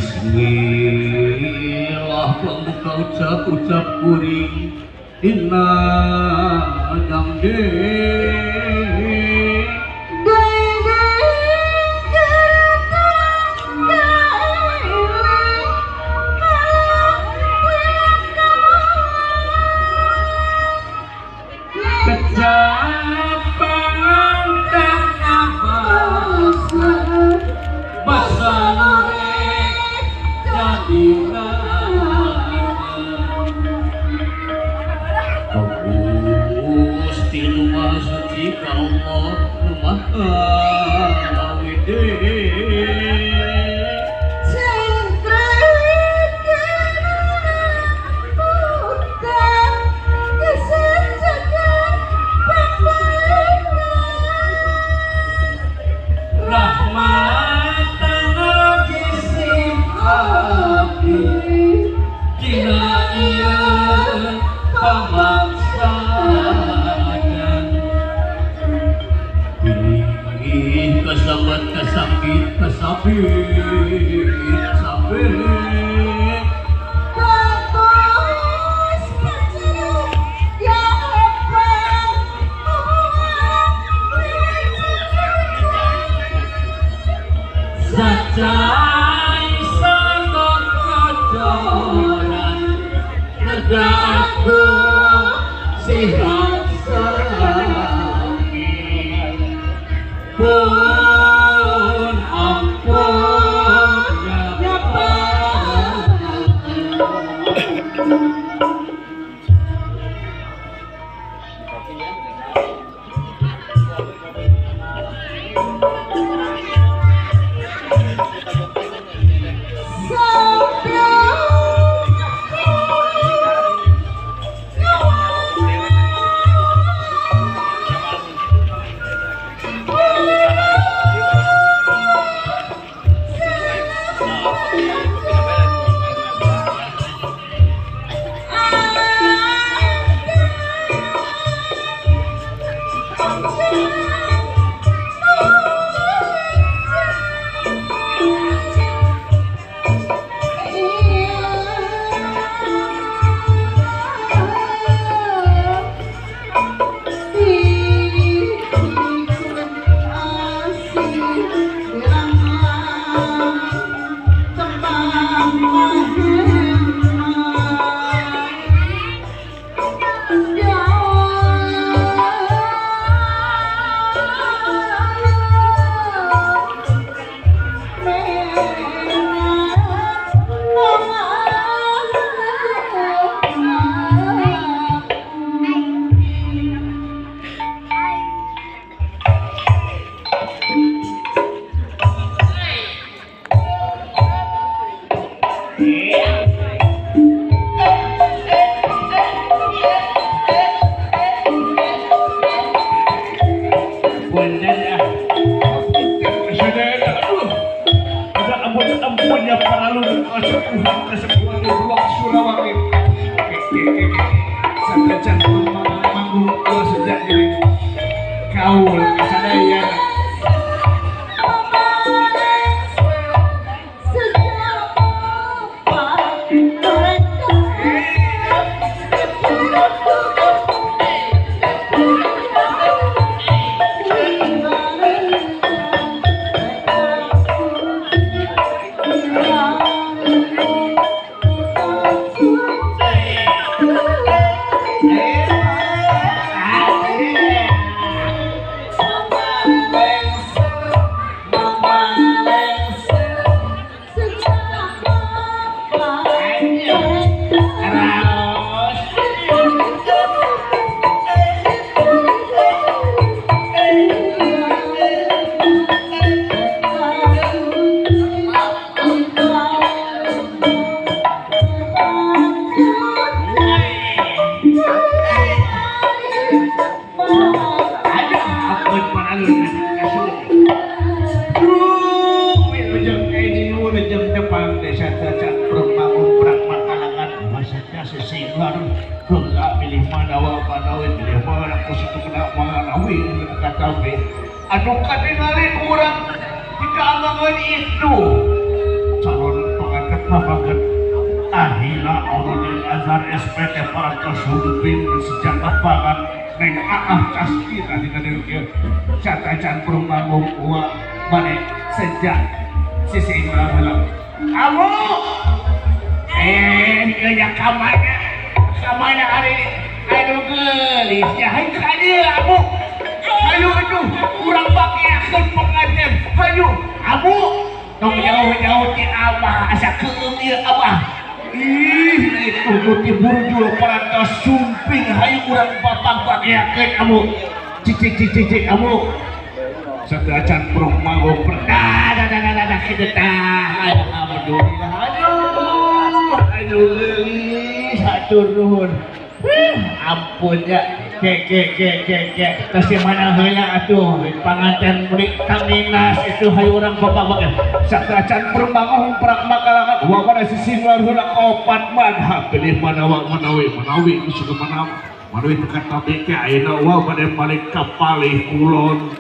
Bismillah pembuka ucap-ucap kuring dina dangding Anu katingali kurang dikeamangan itu calon pengantin. papaget ahila Auludin Azhar SPT parantos sumping sejagat banget neng aah caskina dina dieu catacan perumah uwa bade sejak sisi heula kamu ieu kamana kamana ari anu geulis ya hayu ka dieu abu hayu atuh urang pakeakeun pengantin hayu abu tong jauh-jauh ti abah asa keung ieu abah ih itu ti burjul parantos sumping hayu urang bapak pakeakeun abu cicik cicik abu sateuacan prok manggung dah dah dah dah kitu tah alhamdulillah aduh aduh geulis hatur nuhun ampun ya ke ke ke ke ke terus di mana heula atuh panganten murid kaminas itu hayu urang bapak bapak sateuacan perbangun perak makalangan wa pada sisi luar heula opat madhab pilih manawa manawi manawi geus manawi manawi tekan tabi ke ayeuna wa pada balik ka palih kulon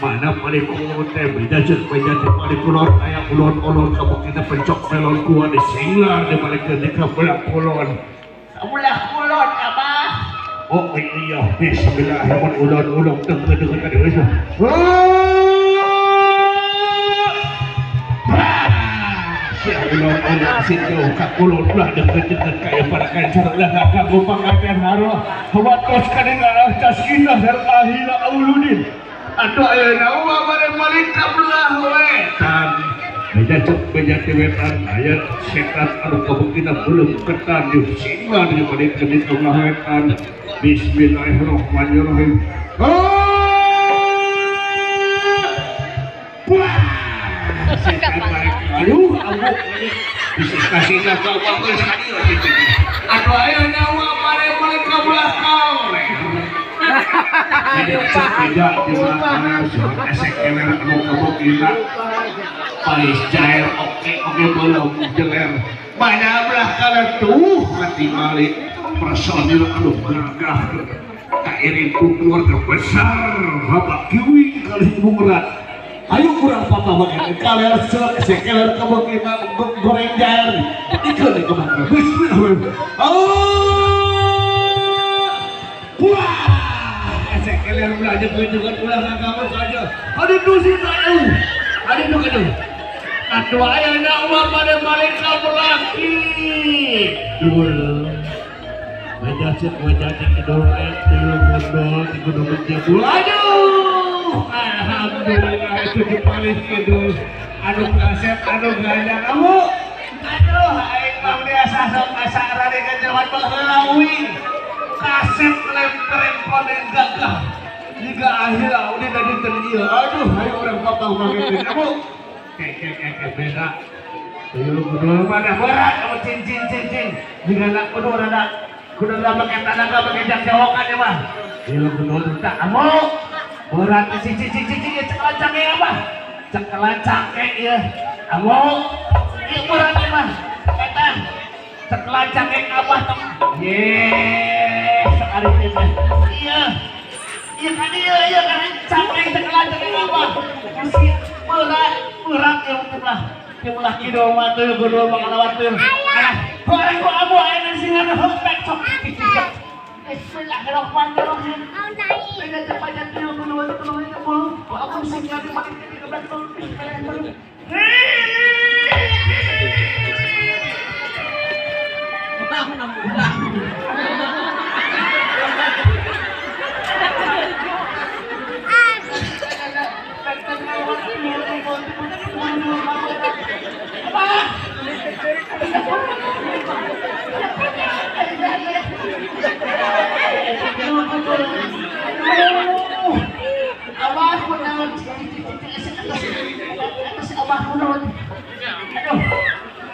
mana palih kulon teh beda jeung beda di palih kulon aya ulon-ulon kabuktina pencok melon kuah di singlar di balik ke ka belah kulon belah kulon abah. Oh iya bismillahirrahmanirrahim ulon-ulon tengah-tengah tadi wis. Sia ulon-ulon situ ka kulon ulah deket-deket kaya para kancar ulah kanggo panganten haroh hawatos kadengar caskinah sareng ahila Auludin. Atuh ayeuna mah bade balik ka belah wetan. Beja cek beja ti wetan aya setan anu kabuktina belum ketan di singlar di balik ke belah wetan. Bismillahirrahmanirrahim. Wah, setan balik. Aduh, ampun. Bisa kasih ka bagus ka dieu kitu. Atuh ayeuna mah bade balik ka belah kawe. Beda beda di mana esek keler anu kabuktina pais jair oke oke belum jeler mana belah kaler tuh katingali personil anu gagah kairing ku keluarga besar bapak kiwi kali mungrat ayo kurang papa makan kaler selek esek keler kabuktina goreng jair dikeun di kumaha bismillah wah esek keler ulah jeung ulah ngagawe aja aduh dusin aduh aduh aduh atuh ayeuna uang pada balik ka belaki dul wajah cek wajah cek kidul aya tuyul gondol di gunung Menjabul aduh alhamdulillah itu di paling kidul anu kasep anu ganyang kamu aduh aing mah biasa sok asa rade kajawan baheula uing kasep lempereng koneng gagah jika akhirnya udah dari ieu aduh ayo urang bapak bageun kamu ke beda tuyul gundul mana berat kamu cincin cincin jika nak kudu rada kudu rada pakai tanaga pakai jak jawakan ya mah tuyul gundul tak kamu berat cincin cincin cincin cekelan cangke apa cekelan cangke ya kamu ieu berat ya mah eta cekelan cangke abah tong ye sekali teh iya iya kan iya iya kan cangke cekelan cangke abah berat berat ya ulah ulah kidul mah teu gundul mah kalawat teu ah goreng ku abu ayeuna singan hempek sok bismillahirrahmanirrahim beda cepat tuyul gundul teu ku abu singan balik ke belakang bismillahirrahmanirrahim.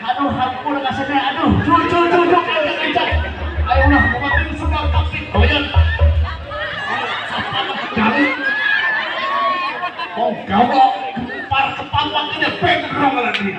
Aduh, aduh, aduh, cucu, cucu, ayolah, sudah taktik, oh, gawok, gempar kepala ini bentrong lagi.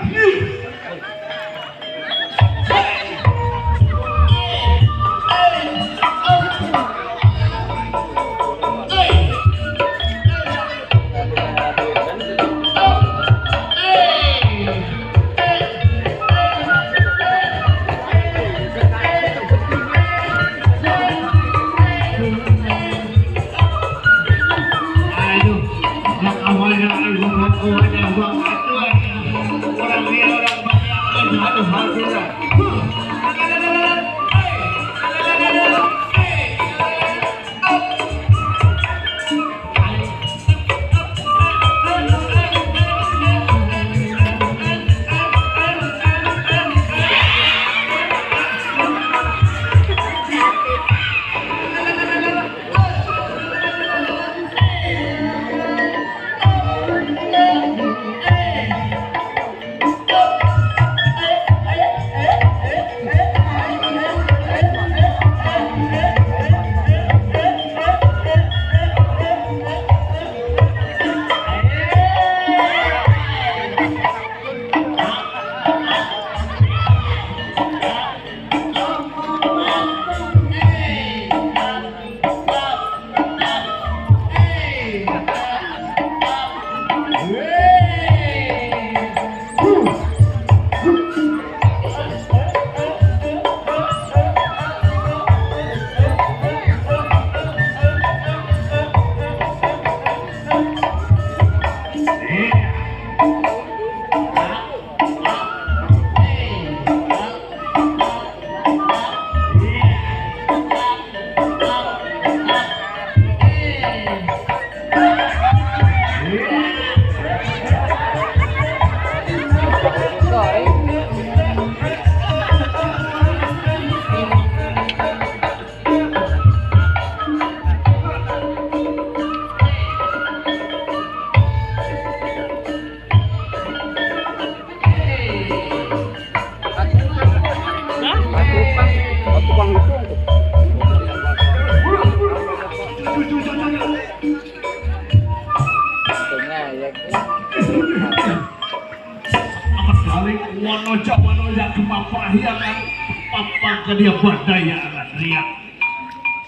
Dia berdaya riak.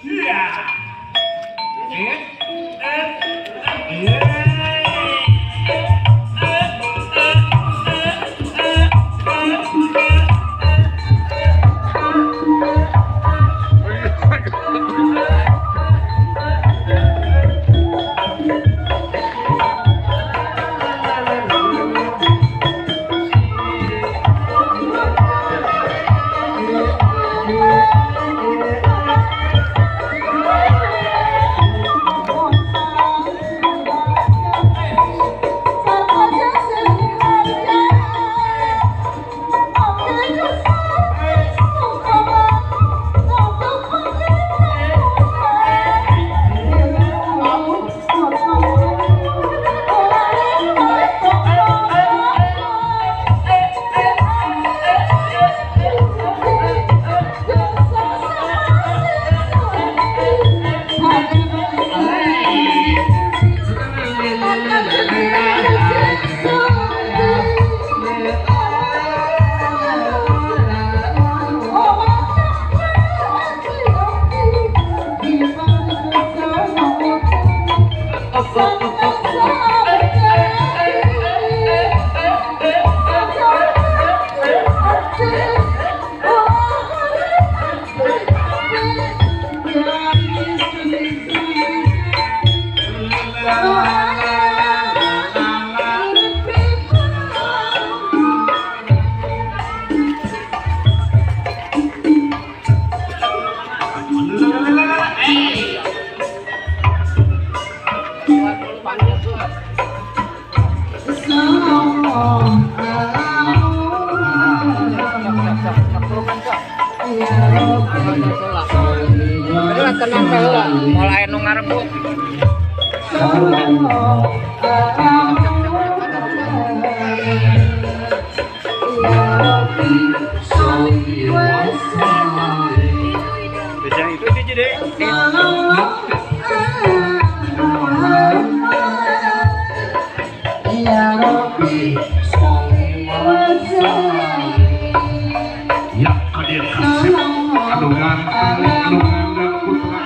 Iya. Mulai nu ngarebut. Itu jadi. Ya, kadir kasih kandungan kandungan putra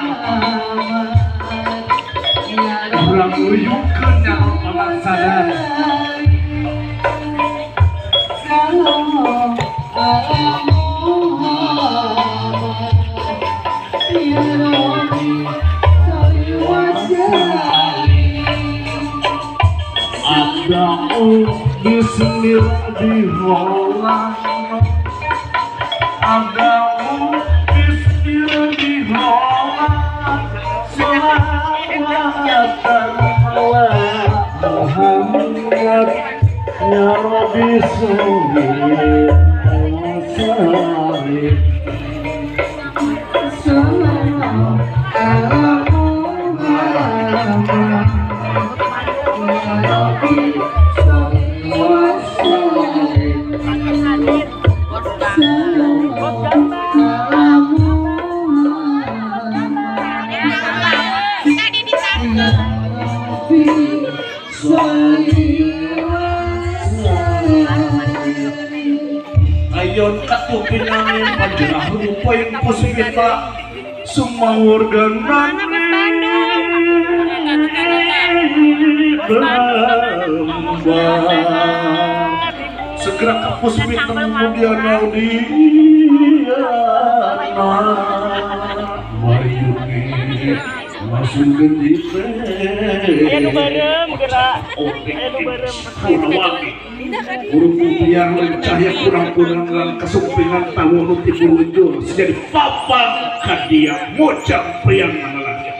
urang uyungkeun nyalon pamaksana. Abda'u bismillahirrahmanirrahim. Abda'u bismillahirrahmanirrahim. Salawatan ala Muhammad ya Rabbi sholli wa sallim. Sallallahu ala Muhammad ya Rabbi sholli wa sallim. Sallallahu ala Muhammad ya Rabbi sholli wa sallim. Ayon katupinangin panjenengan rupaing puspita sumawurganan segera ke puspita kemudian Naudiana Waryuni langsung genjite. Aya nu beureum geura. Aya nu beureum. Burung putiang cahaya kurang-kurang kesumpingan tahu nu ti burunjur jadi papang kadia mojang priang manalanya.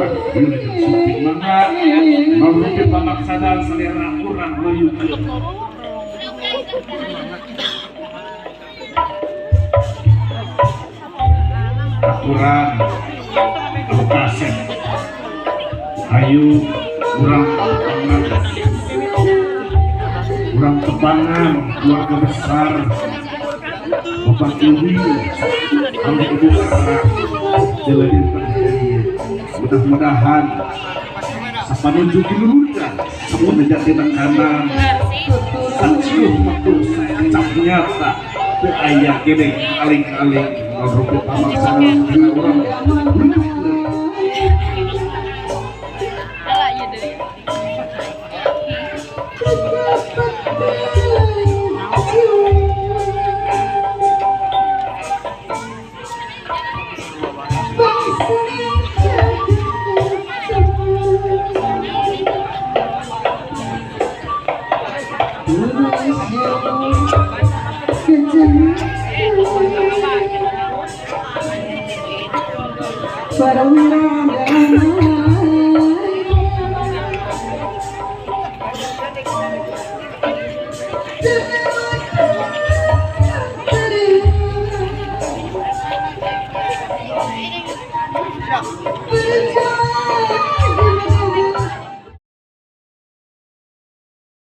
Urang wilujeng sumping mangga mamrupi pamaksadan selera urang nuyukeun. Aturan anu kasep hayu urang tepangan, urang tepangan keluarga besar Bapak Iwi sama Ibu Sarah jalanin mudah-mudahan sapanuju kiluhurna sapanuju tekanan saciuh metu sakecap nyata teu aya gede aling-aling ngobrol pamaksadan urang.